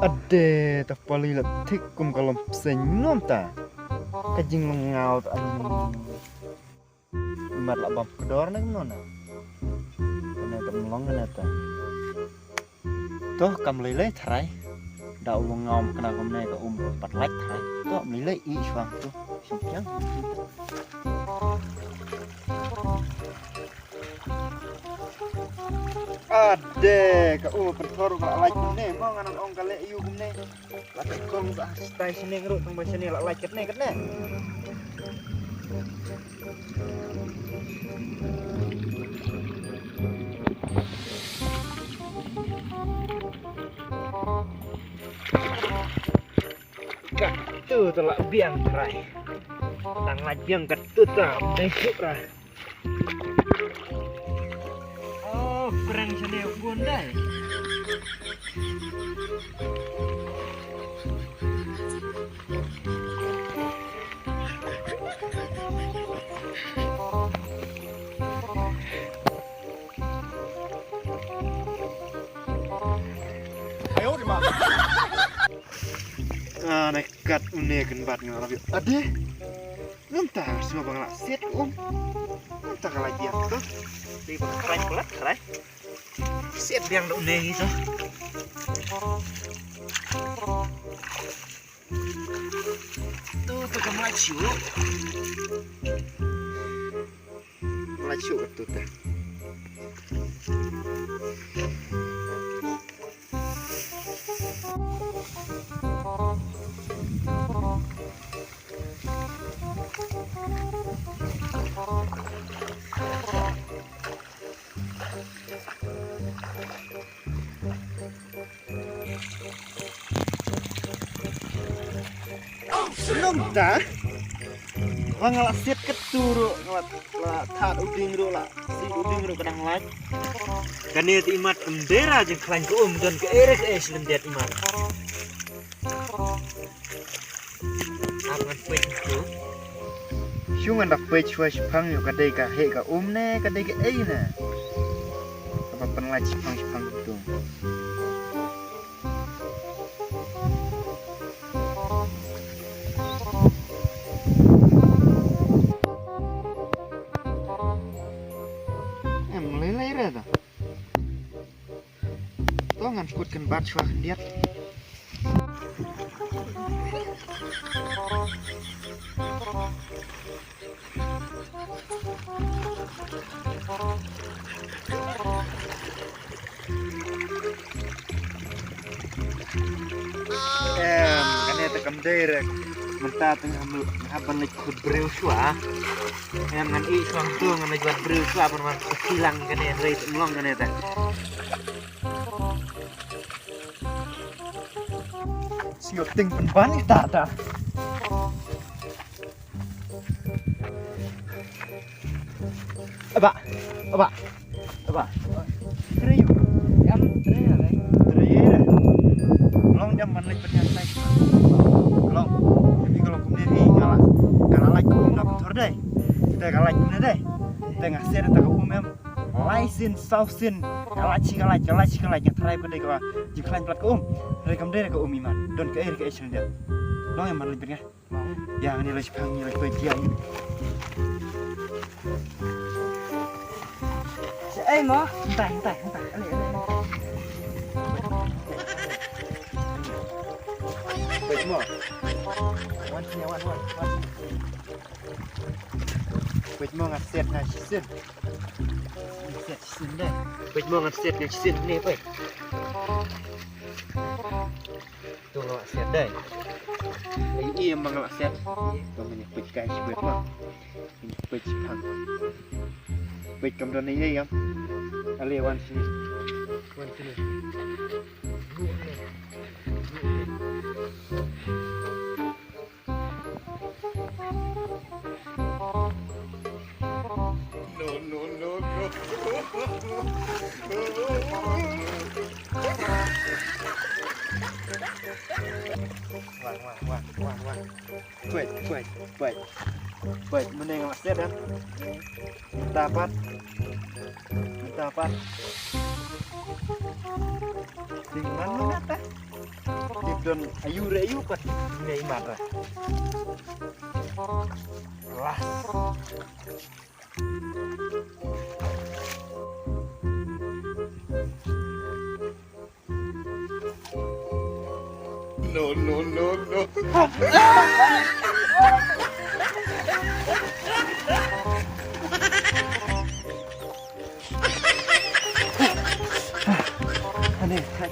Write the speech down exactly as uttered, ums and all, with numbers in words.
Ade, ta pali la thik kum ka lom pseng nom ta. Ka jinglong ngaw ta ani. Mat la bam kdor ne kumno na. Kane ta mlong kane ta. To kam lei lei tharai. Da u long ngaw kane kumne ka um pat lait tharai. To kam lei lei i shwang to. Shim piang. Ade, ka um pynthor ka la lait kumne, mo ngan ong ka leh ïu kumne. La ka kong sa stai sini ngeru tang ba sini la lait katne katne. Katu tu la biang trai. Tang lait biang katu ta dei suk ra. Oh, perang sini bun dai. Ayo di ma. Ah, nekat une kan bat ngan rabia. Ade. Ngam ta sima bang la set um. Ngam ta kala dia tu. Di bang krai pelat krai. Set biang do ne gitu. Tu tu kam la chu. La chu tu ta. Nong ta. Wa nga la siat katu ruh, nga la, la thad u ding ruh, la si u ding ruh ka dang lait. Kane te imat kam dei ra jingkhlaiñ ka um, don kaei re kaei shlem diat imat. Ap ngan peit tu. Shu ngan da peit shuwa shiphang ïoh ka dei ka heh ka um ne ka dei kaei ne. Kaba pynlait shiphang shiphang tu. Em lei lei re da. To ngan kut kan bat shuwa khyndiat. Em, kane te kam dei re. Mynta te ngam hap ban leit khut briew shuwa. Em, ngan ïeh shuwa tu ngan leit wad briew shuwa ban wan kilang kane rei te mlong kane te. Sngewthuh pynban ïa ta ta. Aba, aba, aba. Trei ïa. Em trei ïa le. Trei ïa. Long jam man lek pynïang tai. Long. Ni kalau kumne ni ngala. Ngala lek kum na pynthor dei. Te ngala lek kumne dei. Te nga ser ta ka um em. Lai sin, saw sin. Ka lai chi, ka lai, ka lai chi, ka lai, ka trai pa dei ka. Jingkhlaiñ plat ka um. Re kam dei re ka um iman. Don ka er ka er shen dia. Long em man lek pynïang. Ïa, ngi leit pang, ngi leit pang ïa. Ei mo, entai, entai, entai. Ale, ale, ale. Peit mo. Wan sini, wan, wan, wan. Peit mo, nga set nga shisien. Nga set shisien deh. Peit mo, nga set nga shisien ne, peit. Tu nga la siat dei. Ai, i ma nga la siat. Tu nga peit kai sibet ma. Peit sipang. Peit kam don ai ai am. Ale wan sini. Wan sini. No, no, no, no. Wan, wan, wan, wan, wan. Peit, peit, peit. Peit, mynne nga la set, eh. Mynta pat. Mynta pat. Ding man mynta. Tip don ayu re ayu pat. Mynne i mat re. Las. No, no, no, no. Ane, hai.